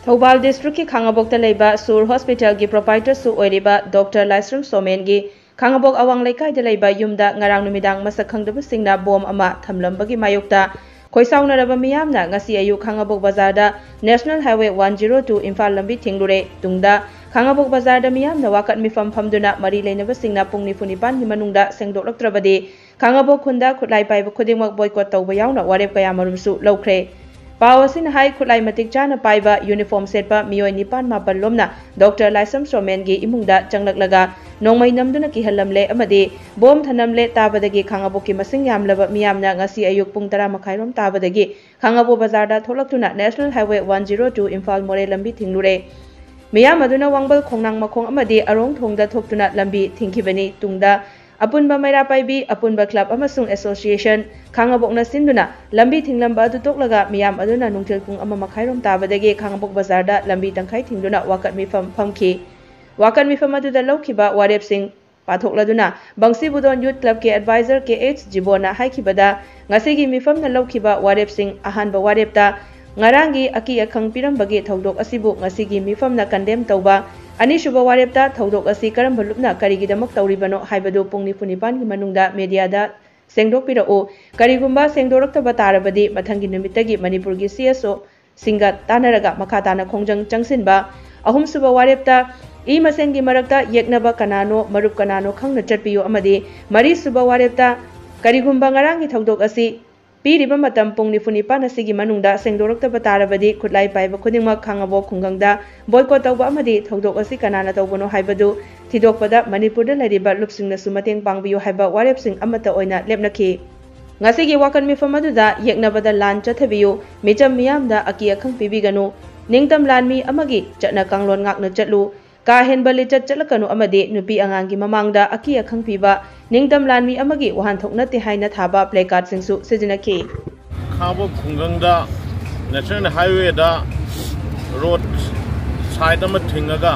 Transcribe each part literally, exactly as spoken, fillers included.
ꯊꯧꯕꯥꯜ ꯗꯤꯁꯇ꯭ꯔꯤꯛꯀꯤ ꯈꯥꯉꯕꯣꯛꯇ ꯂꯩꯕ ꯁꯨꯔ ꯍꯣꯁꯄꯤꯇꯥꯜꯒꯤ ꯄ꯭ꯔꯣꯄꯥꯏꯇꯔꯁꯨ ꯑꯣꯏꯔꯤꯕ ꯗꯣꯛꯇꯔ ꯂꯥꯏꯁ꯭ꯔꯝ ꯁꯣꯃꯦꯟꯒꯤ ꯈꯥꯉꯕꯣꯛ ꯑꯋꯥꯡ ꯂꯩꯀꯥꯏꯗ ꯂꯩꯕ ꯌꯨꯝꯗ ꯉꯔꯥꯡ ꯅꯨꯃꯤꯗꯥꯡ ꯃꯁꯛ ꯈꯪꯗꯕꯁꯤꯡꯅ ꯕꯣꯝ ꯑꯃ ꯊꯝꯂꯝꯕꯒꯤ ꯃꯥꯌꯣꯛꯇ ꯈꯣꯏꯁꯥꯎꯅꯔꯕ ꯃꯤꯌꯥꯝꯅ ꯉꯁꯤ ꯑꯌꯨꯛ ꯈꯥꯉꯕꯣꯛ ꯕꯖꯥꯔꯗ National Highway one zero two Imphal ꯂꯝꯕꯤ ꯊꯤꯡꯂꯨꯔꯦ꯫ ꯇꯨꯡꯗ ꯈꯥꯉꯕꯣꯛ ꯕꯖꯥꯔꯗ ꯃꯤꯌꯥꯝꯅ ꯋꯥꯀꯠ ꯃꯤꯐꯝ ꯐꯝꯗꯨꯅ ꯃꯔꯤ ꯂꯩꯅꯕꯁꯤꯡꯅ ꯄꯨꯡ ꯅꯤꯐꯨ ꯅꯤꯄꯥꯟꯒꯤ ꯃꯅꯨꯡꯗ ꯁꯦꯡꯗꯣꯛꯂꯛꯇ꯭ꯔꯕꯗꯤ ꯈꯥꯉꯕꯣꯛ ꯈꯨꯟꯗ ꯈꯨꯠꯂꯥꯏ ꯄꯥꯏꯕ ꯈꯨꯗꯤꯡꯃꯛ ꯕꯣꯏꯀꯣꯠ ꯇꯧꯕ ꯌꯥꯎꯅ ꯋꯥꯔꯦꯞ ꯀꯌꯥꯃꯔꯨꯝꯁꯨ ꯂꯧꯈ꯭ꯔꯦ꯫ ꯄꯥꯎ ꯑꯁꯤꯅ ꯍꯥꯏ, ꯈꯨꯠꯂꯥꯏ ꯃꯇꯤꯛ ꯆꯥꯅ ꯄꯥꯏꯕ, ꯌꯨꯅꯤꯐꯣꯔꯝ ꯁꯦꯠꯄ ꯃꯤꯑꯣꯏ ꯅꯤꯄꯥꯟ ꯃꯥꯄꯜ ꯂꯣꯝꯅ ꯗꯣꯛꯇꯔ ꯂꯥꯏꯁ꯭ꯔꯝ ꯁꯣꯃꯦꯟꯒꯤ ꯏꯃꯨꯡꯗ ꯆꯪꯂꯛꯂꯒ ꯅꯣꯡꯃꯩ ꯅꯝꯗꯨꯅ ꯀꯤꯍꯜꯂꯝꯂꯦ ꯑꯃꯗꯤ ꯕꯣꯝ ꯊꯅꯝꯂꯦ ꯇꯥꯕꯗꯒꯤ ꯈꯥꯉꯕꯣꯛꯀꯤ ꯃꯁꯤꯡ ꯌꯥꯝꯂꯕ ꯃꯤꯌꯥꯝꯅ ꯉꯁꯤ ꯑꯌꯨꯛ ꯄꯨꯡ ꯇꯔꯥ ꯃꯈꯥꯏꯔꯣꯝ ꯇꯥꯕꯗꯒꯤ ꯈꯥꯉꯕꯣꯛ ꯕꯖꯥꯔꯗ ꯊꯣꯛꯂꯛꯇꯨꯅ National Highway one zero two Imphal ꯃꯣꯔꯦ ꯂꯝꯕꯤ ꯊꯤꯡꯂꯨꯔꯦ꯫ ꯃꯤꯌꯥꯝ ꯑꯗꯨꯅ ꯋꯥꯡꯕꯜ ꯈꯣꯡꯅꯥꯡ ꯃꯈꯣꯡ ꯑꯃꯗꯤ ꯑꯔꯣꯡ ꯊꯣꯡꯗ ꯊꯣꯛꯇꯨꯅ ꯂꯝꯕꯤ ꯊꯤꯡꯈꯤꯕꯅꯤ꯫ ꯇꯨꯡꯗ ꯑꯄꯨꯟꯕ ꯃꯩꯔꯥ ꯄꯥꯏꯕꯤ, ꯑꯄꯨꯟꯕ ꯀ꯭ꯂꯕ ꯑꯃꯁꯨꯡ ꯑꯦꯁꯣꯁꯤꯌꯦꯁꯟ ꯈꯥꯉꯕꯣꯛꯅ ꯁꯤꯟꯗꯨꯅ ꯂꯝꯕꯤ ꯊꯤꯡꯂꯝꯕ ꯑꯗꯨ ꯇꯣꯛꯂꯒ ꯃꯤꯌꯥꯝ ꯑꯗꯨꯅ ꯅꯨꯡꯊꯤꯜ ꯄꯨꯡ ꯑꯃ ꯃꯈꯥꯏꯔꯣꯝ ꯇꯥꯕꯗꯒꯤ ꯈꯥꯉꯕꯣꯛ ꯕꯖꯥꯔꯗ ꯂꯝꯕꯤ ꯇꯪꯈꯥꯏ ꯊꯤꯡꯗꯨꯅ ꯋꯥꯀꯠ ꯃꯤꯐꯝ ꯐꯝꯈꯤ꯫ ꯋꯥꯀꯠ ꯃꯤꯐꯝ ꯑꯗꯨꯗ ꯂꯧꯈꯤꯕ ꯋꯥꯔꯦꯞꯁꯤꯡ ꯄꯥꯊꯣꯛꯂꯗꯨꯅ ꯕꯪꯁꯤꯕꯨꯗꯣꯟ ꯌꯨꯠ ꯀ꯭ꯂꯕꯀꯤ ꯑꯦꯗꯚꯥꯏꯖꯔ ꯀꯦ ꯑꯩꯆ ꯖꯤꯕꯣꯟꯅ ꯍꯥꯏꯈꯤꯕꯗ, ꯉꯁꯤꯒꯤ ꯃꯤꯐꯝꯅ ꯂꯧꯈꯤꯕ ꯋꯥꯔꯦꯞꯁꯤꯡ, ꯑꯍꯥꯟꯕ ꯋꯥꯔꯦꯞꯇ ꯉꯔꯥꯡꯒꯤ ꯑꯀꯤ ꯑꯈꯪ ꯄꯤꯔꯝꯕꯒꯤ ꯊꯧꯗꯣꯛ ꯑꯁꯤꯕꯨ ꯉꯁꯤꯒꯤ ꯃꯤꯐꯝꯅ ꯀꯟꯗꯦꯝ ꯇꯧꯕ, ꯑꯅꯤꯁꯨꯕ ꯋꯥꯔꯦꯞꯇ ꯊꯧꯗꯣꯛ ꯑꯁꯤ ꯀꯔꯝꯕ ꯂꯨꯞꯅ ꯀꯔꯤꯒꯤꯗꯃꯛ ꯇꯧꯔꯤꯕꯅꯣ ꯍꯥꯏꯕꯗꯨ ꯄꯨꯡ ꯅꯤꯐꯨ ꯅꯤꯄꯥꯟꯒꯤ ꯃꯅꯨꯡꯗ ꯃꯦꯗꯤꯌꯥꯗ ꯁꯦꯡꯗꯣꯛꯄꯤꯔꯛꯎ꯫ ꯀꯔꯤꯒꯨꯝꯕ ꯁꯦꯡꯗꯣꯔꯛꯇꯕ ꯇꯥꯔꯕꯗꯤ ꯃꯊꯪꯒꯤ ꯅꯨꯃꯤꯠꯇꯒꯤ ꯃꯅꯤꯄꯨꯔꯒꯤ ꯁꯤ ꯑꯦꯁ ꯑꯣ ꯁꯤꯡꯒ ꯇꯥꯟꯅꯔꯒ ꯃꯈꯥ ꯇꯥꯅ ꯈꯣꯡꯖꯪ ꯆꯪꯁꯤꯟꯕ꯫ ꯑꯍꯨꯝꯁꯨꯕ ꯋꯥꯔꯦꯞꯇ ꯏ ꯃꯁꯦꯟꯒꯤ ꯃꯔꯛꯇ ꯌꯦꯛꯅꯕ ꯀꯅꯥꯅꯣ, ꯃꯔꯨꯞ ꯀꯅꯥꯅꯣ ꯈꯪꯅ ꯆꯠꯄꯤꯌꯨ ꯑꯃꯗꯤ ꯃꯔꯤꯁꯨꯕ ꯋꯥꯔꯦꯞꯇ ꯀꯔꯤꯒꯨꯝꯕ ꯉꯔꯥꯡꯒꯤ ꯊꯧꯗꯣꯛ ꯑꯁꯤ ꯄꯤꯔꯤꯕ ꯃꯇꯝ ꯄꯨꯡ ꯅꯤꯐꯨ ꯅꯤꯄꯥꯟ ꯑꯁꯤꯒꯤ ꯃꯅꯨꯡꯗ ꯁꯦꯡꯗꯣꯔꯛꯇꯕ ꯇꯥꯔꯕꯗꯤ ꯈꯨꯠꯂꯥꯏ ꯄꯥꯏꯕ ꯈꯨꯗꯤꯡꯃꯛ ꯈꯥꯉꯕꯣꯛ ꯈꯨꯡꯒꯪꯗ ꯕꯣꯏꯀꯣꯠ ꯇꯧꯕ ꯑꯃꯗꯤ ꯊꯧꯗꯣꯛ ꯑꯁꯤ ꯀꯅꯥꯅ ꯇꯧꯕꯅꯣ ꯍꯥꯏꯕꯗꯨ ꯊꯤꯗꯣꯛꯄꯗ ꯃꯅꯤꯄꯨꯔꯗ ꯂꯩꯔꯤꯕ ꯂꯨꯞꯁꯤꯡꯅꯁꯨ ꯃꯇꯦꯡ ꯄꯥꯡꯕꯤꯌꯨ ꯍꯥꯏꯕ ꯋꯥꯔꯦꯞꯁꯤꯡ ꯑꯃꯠꯇ ꯑꯣꯏꯅ ꯂꯦꯞꯅꯈꯤ꯫ ꯉꯁꯤꯒꯤ ꯋꯥꯀꯠ ꯃꯤꯐꯝ ꯑꯗꯨꯗ ꯌꯦꯛꯅꯕꯗ ꯂꯥꯟ ꯆꯠꯊꯕꯤꯌꯨ, ꯃꯤꯆꯝ ꯃꯤꯌꯥꯝꯗ ꯑꯀꯤ ꯑꯈꯪ ꯄꯤꯕꯤꯒꯅꯨ, ꯅꯤꯡꯇꯝ ꯂꯥꯟꯃꯤ ꯑꯃꯒꯤ ꯆꯠꯅ ꯀꯥꯡꯂꯣꯟ ꯉꯥꯛꯅ ꯆꯠꯂꯨ, ꯀꯥ ꯍꯦꯟꯕ ꯂꯤꯆꯠ ꯆꯠꯂꯛꯀꯅꯨ ꯑꯃꯗꯤ ꯅꯨꯄꯤ ꯑꯉꯥꯡꯒꯤ ꯃꯃꯥꯡꯗ ꯑꯀꯤ ꯑꯈꯪ ꯄꯤꯕ, ꯅꯤꯡꯇꯝ ꯂꯥꯟꯃꯤ ꯑꯃꯒꯤ ꯋꯥꯍꯟꯊꯣꯛ ꯅꯠꯇꯦ ꯍꯥꯏꯅ ꯊꯥꯕ ꯄ꯭ꯂꯦꯀꯥꯔꯗꯁꯤꯡꯁꯨ ꯁꯤꯖꯤꯟꯅꯈꯤ꯫ ꯈꯥꯉꯕꯣꯛ ꯈꯨꯡꯒꯪꯗ ꯅꯦꯁꯅꯦꯜ ꯍꯥꯏꯋꯦꯗ ꯔꯣꯗ ꯁꯥꯏꯠ ꯑꯃ ꯊꯤꯡꯉꯒ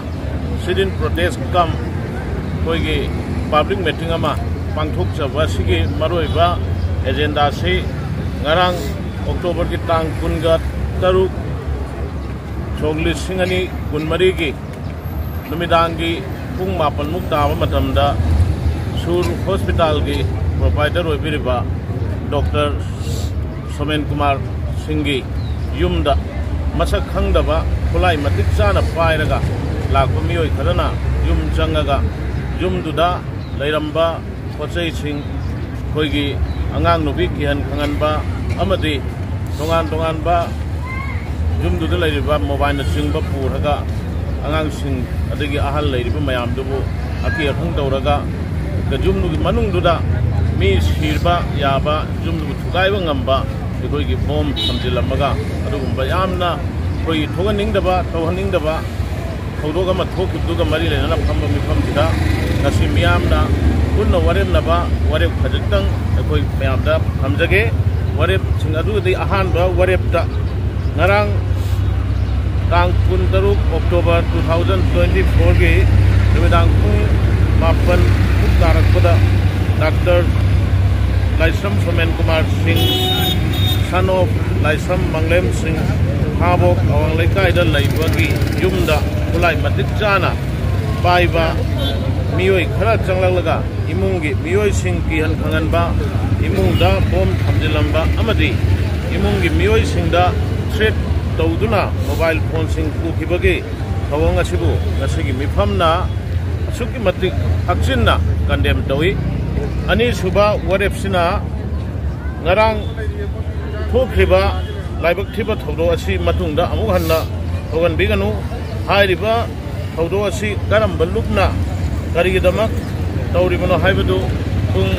ꯁꯤꯠ ꯏꯟ ꯄ꯭ꯔꯣꯇꯦꯁ ꯀꯝ ꯑꯩꯈꯣꯏꯒꯤ ꯄꯕ꯭ꯂꯤꯛ ꯃꯤꯇꯤꯡ ꯑꯃ ꯄꯥꯡꯊꯣꯛꯆꯕ ꯑꯁꯤꯒꯤ ꯃꯔꯨꯑꯣꯏꯕ ꯑꯦꯖꯦꯟꯗꯥꯁꯤ ꯉꯔꯥꯡ ꯑꯣꯛꯇꯣꯕꯔꯒꯤ ꯇꯥꯡ ꯀꯨꯟꯒ ꯇꯔꯨꯛ, ꯁꯣꯛ ꯂꯤꯁꯤꯡ ꯑꯅꯤ ꯀꯨꯟꯃꯔꯤꯒꯤ ꯅꯨꯃꯤꯗꯥꯡꯒꯤ ꯄꯨꯡ ꯃꯥꯄꯟꯃꯨꯛ ꯇꯥꯕ ꯃꯇꯝꯗ ꯁꯨꯔ ꯍꯣꯁꯄꯤꯇꯥꯜꯒꯤ ꯄ꯭ꯔꯣꯄꯥꯏꯇꯔ ꯑꯣꯏꯕꯤꯔꯤꯕ ꯗꯣꯛꯇꯔ ꯁꯣꯃꯦꯟ ꯀꯨꯃꯥꯔ ꯁꯤꯡꯒꯤ ꯌꯨꯝꯗ ꯃꯁꯛ ꯈꯪꯗꯕ ꯈꯨꯠꯂꯥꯏ ꯃꯇꯤꯛ ꯆꯥꯅ ꯄꯥꯏꯔꯒ ꯂꯥꯛꯄ ꯃꯤꯑꯣꯏ ꯈꯔꯅ ꯌꯨꯝ ꯆꯪꯉꯒ ꯌꯨꯝꯗꯨꯗ ꯂꯩꯔꯝꯕ ꯄꯣꯠ ꯆꯩꯁꯤꯡ, ꯑꯩꯈꯣꯏꯒꯤ ꯑꯉꯥꯡ ꯅꯨꯄꯤ ꯀꯤꯍꯟ ꯈꯪꯍꯟꯕ ꯑꯃꯗꯤ ꯇꯣꯉꯥꯟ ꯇꯣꯉꯥꯟꯕ ꯌꯨꯝꯗꯨꯗ ꯂꯩꯔꯤꯕ ꯃꯣꯕꯥꯏꯜꯅꯆꯤꯡꯕ ꯄꯨꯔꯒ ꯑꯉꯥꯡꯁꯤꯡ ꯑꯗꯒꯤ ꯑꯍꯜ ꯂꯩꯔꯤꯕ ꯃꯌꯥꯝꯗꯨꯕꯨ ꯑꯀꯤ ꯑꯈꯪ ꯇꯧꯔꯒ ꯌꯨꯝꯗꯨꯒꯤ ꯃꯅꯨꯡꯗꯨꯗ ꯃꯤ ꯁꯤꯕ ꯌꯥꯕ, ꯌꯨꯝꯗꯨꯕꯨ ꯊꯨꯒꯥꯏꯕ ꯉꯝꯕ ꯑꯩꯈꯣꯏꯒꯤ ꯕꯣꯝ ꯊꯝꯖꯤꯜꯂꯝꯃꯒ ꯑꯗꯨꯒꯨꯝꯕ ꯌꯥꯝꯅ ꯑꯩꯈꯣꯏꯒꯤ ꯊꯣꯛꯍꯟꯅꯤꯡꯗꯕ, ꯇꯧꯍꯟꯅꯤꯡꯗꯕ ꯊꯧꯗꯣꯛ ꯑꯃ ꯊꯣꯛꯈꯤꯕꯗꯨꯒ ꯃꯔꯤ ꯂꯩꯅꯅ ꯐꯝꯕ ꯃꯤꯐꯝꯁꯤꯗ ꯉꯁꯤ ꯃꯤꯌꯥꯝꯅ ꯄꯨꯟꯅ ꯋꯥꯔꯦꯞꯅꯕ ꯋꯥꯔꯦꯞ ꯈꯖꯤꯛꯇꯪ ꯑꯩꯈꯣꯏ ꯃꯌꯥꯝꯗ ꯊꯝꯖꯒꯦ꯫ ꯋꯥꯔꯦꯞꯁꯤꯡ ꯑꯗꯨꯗꯤ ꯑꯍꯥꯟꯕ ꯋꯥꯔꯦꯞꯇ ꯉꯔꯥꯡ ꯇꯥꯡ ꯀꯨꯟꯇꯔꯨꯛ ꯑꯣꯛꯇꯣꯕꯔ two thousand twenty fourꯒꯤ ꯅꯨꯃꯤꯗꯥꯡ ꯄꯨꯡ ꯃꯥꯄꯟ ꯃꯨꯛ ꯇꯥꯔꯛꯄꯗ ꯗꯥꯛꯇꯔ ꯂꯥꯏꯁ꯭ꯔꯝ ꯁꯣꯃꯦꯟ ꯀꯨꯃꯥꯔ ꯁꯤꯡ, son of ꯂꯥꯏꯁ꯭ꯔꯝ ꯃꯪꯂꯦꯝ ꯁꯤꯡ, ꯍꯥꯕꯣꯛ ꯑꯋꯥꯡ ꯂꯩꯀꯥꯏꯗ ꯂꯩꯕꯒꯤ ꯌꯨꯝꯗ ꯈꯨꯠꯂꯥꯏ ꯃꯇꯤꯛ ꯆꯥꯅ ꯄꯥꯏꯕ ꯃꯤꯑꯣꯏ ꯈꯔ ꯆꯪꯂꯛꯂꯒ ꯏꯃꯨꯡꯒꯤ ꯃꯤꯑꯣꯏꯁꯤꯡ ꯀꯤꯍꯟ ꯈꯪꯍꯟꯕ, ꯏꯃꯨꯡꯗ ꯕꯣꯝ ꯊꯝꯖꯤꯜꯂꯝꯕ ꯑꯃꯗꯤ ꯏꯃꯨꯡꯒꯤ ꯃꯤꯑꯣꯏꯁꯤꯡꯗ ꯊ꯭ꯔꯦꯠ ꯇꯧꯗꯨꯅ ꯃꯣꯕꯥꯏꯜ ꯐꯣꯟꯁꯤꯡ ꯄꯨꯈꯤꯕꯒꯤ ꯊꯧꯑꯣꯡ ꯑꯁꯤꯕꯨ ꯉꯁꯤꯒꯤ ꯃꯤꯐꯝꯅ ꯑꯁꯨꯛꯀꯤ ꯃꯇꯤꯛ ꯍꯛꯆꯤꯟꯅ ꯀꯟꯗꯦꯝ ꯇꯧꯏ꯫ ꯑꯅꯤꯁꯨꯕ ꯋꯥꯔꯦꯞꯁꯤꯅ ꯉꯔꯥꯡ ꯊꯣꯛꯈ꯭ꯔꯤꯕ ꯂꯥꯏꯕꯛ ꯊꯤꯕ ꯊꯧꯗꯣꯛ ꯑꯁꯤ ꯃꯇꯨꯡꯗ ꯑꯃꯨꯛ ꯍꯟꯅ ꯊꯣꯛꯍꯟꯕꯤꯒꯅꯨ꯫ ꯍꯥꯏꯔꯤꯕ ꯊꯧꯗꯣꯛ ꯑꯁꯤ ꯀꯔꯝꯕ ꯂꯨꯞꯅ ꯀꯔꯤꯒꯤꯗꯃꯛ ꯇꯧꯔꯤꯕꯅꯣ ꯍꯥꯏꯕꯗꯨ ꯄꯨꯡ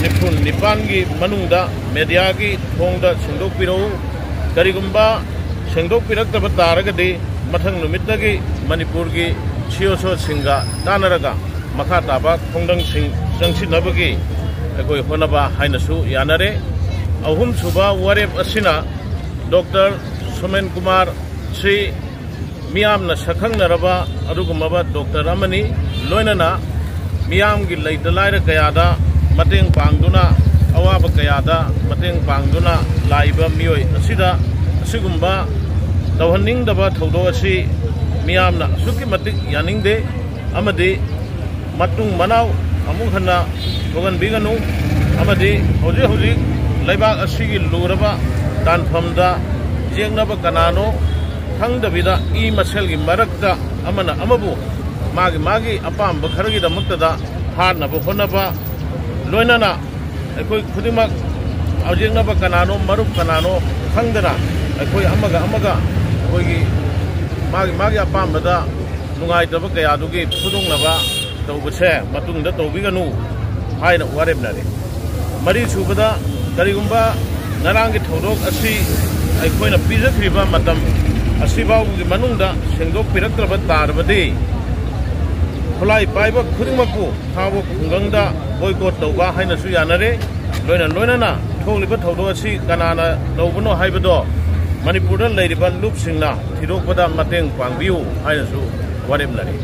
ꯅꯤꯐꯨ ꯅꯤꯄꯥꯟꯒꯤ ꯃꯅꯨꯡꯗ ꯃꯦꯗꯤꯌꯥꯒꯤ ꯊꯣꯡꯗ ꯁꯦꯡꯗꯣꯛꯄꯤꯔꯛꯎ꯫ ꯀꯔꯤꯒꯨꯝꯕ ꯁꯦꯡꯗꯣꯛꯄꯤꯔꯛꯇꯕ ꯇꯥꯔꯒꯗꯤ ꯃꯊꯪ ꯅꯨꯃꯤꯠꯇꯒꯤ ꯃꯅꯤꯄꯨꯔꯒꯤ ꯁꯤ ꯑꯣ ꯁꯣꯁꯤꯡꯒ ꯇꯥꯟꯅꯔꯒ ꯃꯈꯥ ꯇꯥꯕ ꯈꯣꯡꯗꯪꯁꯤꯡ ꯆꯪꯁꯤꯟꯅꯕꯒꯤ ꯑꯩꯈꯣꯏ ꯍꯣꯠꯅꯕ ꯍꯥꯏꯅꯁꯨ ꯌꯥꯅꯔꯦ꯫ ꯑꯍꯨꯝꯁꯨꯕ ꯋꯥꯔꯦꯞ ꯑꯁꯤꯅ ꯗꯣꯛꯇꯔ ꯁꯣꯃꯦꯟ ꯀꯨꯃꯥꯔ ꯁꯤ ꯃꯤꯌꯥꯝꯅ ꯁꯛꯈꯪꯅꯔꯕ ꯑꯗꯨꯒꯨꯝꯂꯕ ꯗꯣꯛꯇꯔ ꯑꯃꯅꯤ꯫ ꯂꯣꯏꯅꯅ ꯃꯤꯌꯥꯝꯒꯤ ꯂꯩꯇ ꯂꯥꯏꯔ ꯀꯌꯥꯗ ꯃꯇꯦꯡ ꯄꯥꯡꯗꯨꯅ, ꯑꯋꯥꯕ ꯀꯌꯥꯗ ꯃꯇꯦꯡ ꯄꯥꯡꯗꯨꯅ ꯂꯥꯛꯏꯕ ꯃꯤꯑꯣꯏ ꯑꯁꯤꯗ ꯑꯁꯤꯒꯨꯝꯕ ꯇꯧꯍꯟꯅꯤꯡꯗꯕ ꯊꯧꯗꯣꯛ ꯑꯁꯤ ꯃꯤꯌꯥꯝꯅ ꯑꯁꯨꯛꯀꯤ ꯃꯇꯤꯛ ꯌꯥꯅꯤꯡꯗꯦ ꯑꯃꯗꯤ ꯃꯇꯨꯡ ꯃꯅꯥꯎ ꯑꯃꯨꯛ ꯍꯟꯅ ꯊꯣꯛꯍꯟꯕꯤꯒꯅꯨ ꯑꯃꯗꯤ ꯍꯧꯖꯤꯛ ꯍꯧꯖꯤꯛ ꯂꯩꯕꯥꯛ ꯑꯁꯤꯒꯤ ꯂꯨꯔꯕ ꯇꯥꯟꯐꯝꯗ ꯌꯦꯛꯅꯕ ꯀꯅꯥꯅꯣ ꯈꯪꯗꯕꯤꯗ ꯏ ꯃꯁꯦꯜꯒꯤ ꯃꯔꯛꯇ ꯑꯃꯅ ꯑꯃꯕꯨ ꯃꯥꯒꯤ ꯃꯥꯒꯤ ꯑꯄꯥꯝꯕ ꯈꯔꯒꯤꯗꯃꯛꯇꯗ ꯍꯥꯠꯅꯕ ꯍꯣꯠꯅꯕ, ꯂꯣꯏꯅꯅ ꯑꯩꯈꯣꯏ ꯈꯨꯗꯤꯡꯃꯛ ꯍꯧꯖꯤꯛꯅꯕ ꯀꯅꯥꯅꯣ, ꯃꯔꯨꯞ ꯀꯅꯥꯅꯣ ꯈꯪꯗꯅ ꯑꯩꯈꯣꯏ ꯑꯃꯒ ꯑꯃꯒ ꯑꯩꯈꯣꯏꯒꯤ ꯃꯥꯒꯤ ꯃꯥꯒꯤ ꯑꯄꯥꯝꯕꯗ ꯅꯨꯡꯉꯥꯏꯇꯕ ꯀꯌꯥꯗꯨꯒꯤ ꯐꯨꯗꯣꯛꯅꯕ ꯇꯧꯕꯁꯦ ꯃꯇꯨꯡꯗ ꯇꯧꯕꯤꯒꯅꯨ ꯍꯥꯏꯅ ꯋꯥꯔꯦꯞꯅꯔꯤ꯫ ꯃꯔꯤꯁꯨꯕꯗ, ꯀꯔꯤꯒꯨꯝꯕ ꯉꯔꯥꯡꯒꯤ ꯊꯧꯗꯣꯛ ꯑꯁꯤ ꯑꯩꯈꯣꯏꯅ ꯄꯤꯖꯈ꯭ꯔꯤꯕ ꯃꯇꯝ ꯑꯁꯤꯐꯥꯎꯕꯒꯤ ꯃꯅꯨꯡꯗ ꯁꯦꯡꯗꯣꯛꯄꯤꯔꯛꯇ꯭ꯔꯕ ꯇꯥꯔꯕꯗꯤ, ꯈꯨꯠꯂꯥꯏ ꯄꯥꯏꯕ ꯈꯨꯗꯤꯡꯃꯛꯄꯨ ꯊꯥꯕ ꯈꯨꯡꯒꯪꯗ ꯕꯣꯏꯀꯣꯠ ꯇꯧꯕ ꯍꯥꯏꯅꯁꯨ ꯌꯥꯅꯔꯦ꯫ ꯂꯣꯏꯅ ꯂꯣꯏꯅꯅ ꯊꯣꯛꯂꯤꯕ ꯊꯧꯗꯣꯛ ꯑꯁꯤ ꯀꯅꯥꯅ ꯇꯧꯕꯅꯣ ꯍꯥꯏꯕꯗꯣ ꯃꯅꯤꯄꯨꯔꯗ ꯂꯩꯔꯤꯕ ꯂꯨꯞꯁꯤꯡꯅ ꯊꯤꯗꯣꯛꯄꯗ ꯃꯇꯦꯡ ꯄꯥꯡꯕꯤꯌꯨ ꯍꯥꯏꯅꯁꯨ ꯋꯥꯔꯦꯞꯅꯔꯤ꯫